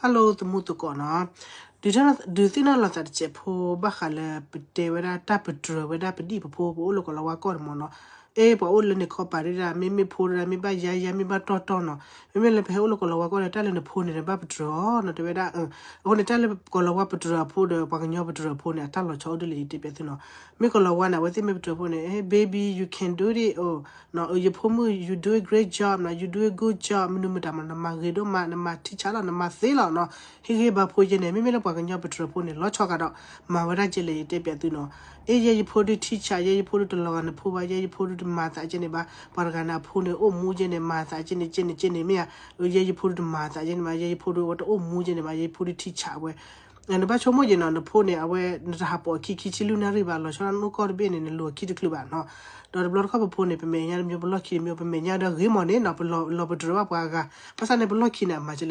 Hello သမူသကိးနီၤ, ဒုးသ့ၣ်နီၣ်လီၤသးတစဲးဖိ ဘၣ်ဃးလၢပတဲဝဲဒၣ်တၢ်ပတြၢၤဝဲဒၣ်ပဒံၣ်ပဖိ ပအိၣ်လၢကီၤလၤဝါကီၢ်န့ၣ်မ့ၢ်နီၤ, အဲ ပှၤအိၣ်လၢန့ၣ်ခီပၤဒၣ် မ့မ့ၢ်ဖိဒၣ် မ့ၢ်ဘၣ်ယါယါ မ့ၢ်ဘၣ်တီၢ်တီၢ်နီၤ, မ့မ့ၢ်လၢပဟဲအိၣ်လၢကီၤလၤဝါကီၢ်ဒီး တၢ်လၢနဖိန့ၣ်ဒီး ဘၣ်ပတြၢၤအီၤနီၤ တဲဝဲဒၣ်, အဃိန့ၣ် တၢ်လၢကီၤလၤဝါပတြၢၤအဖိဒီး ပှၤကညီပတြၢၤအဖိန့ၣ် အတၢ်လီၤဆီအိၣ်ဒ်လဲၣ် ယတဲပျးသုနီၤ, မ့ၢ်ကီၤလၤဝါန့ၣ် အဝဲသ့ၣ်မ့ၢ်ပတြၢၤဖိန့ၣ် baby you can do it အိ ယဖိမုၣ် you do a great job နီၤ you do a good job မနုၤမတၤမ နမၤဂ့ၤဒိၣ်မး နမၤထံဆးလီၤ နမၤသ့လီၤနီၤ, ဟ့ၣ်ဂံၢ်ဘါဖိယဲန့ၣ် မ့မ့ၢ်လၢပှၤကညီပတြၢၤဖိန့ၣ် လီၤဆီဂၤဒီး မၤဝဲဒၣ်ကဲလဲၣ် ယတဲပျးသုနီၤ, အ့ ယဲယဖိဒုးထံဆး ယဲယဖိဒုးတလီၤဂာ်နဖိဘၣ် ယဲယဖိဒုးတမၤသးကဲန့ၣ်ဘၣ် ပှၤတဂၤန့ၣ်အဖိန့ၣ် အိၣ်မူကဲန့ၣ် မၤသးကဲန့ၣ် ကဲန့ၣ် ကဲန့ၣ် မ့ၢ်ဧါ, ယဲယဖိဒုးတမၤသးကဲန့ၣ်ဘၣ် ယဲယဖိဒုးဝဲတအိၣ်မူကဲန့ၣ်ဘၣ် ယဲယဖိဒုးထံဆးဝဲ နဘၣ်ဆိကမိၣ်က့ၤနီၤ နဖိန့ၣ် အဝဲ နတဟးပိာ်အခံခံဆံလွံၢ်နၣ်ရံၣ်ဘၣ် လီၤဆီဒၣ်နအိၣ်ကီၢ်တဘ့ၣ်န့ၣ် နလိၤအခံတချုးဘၣ်နီၤ, ဒီးတဘျီတခီၣ်ပဖိန့ၣ် ပမဲာ်ညါတမံၤ ပလီၢ်ခံတမံၤ ပမဲာ်ညါဒီးဂ့ၤမးန့ၣ်နီၤ ပလီၤပတြၢၤဘၣ်ပှၤအဂၤ, ဘၣ်ဆၣ်န့ၣ် ပလီၢ်ခံန့ၣ် အမၤကဲလဲၣ်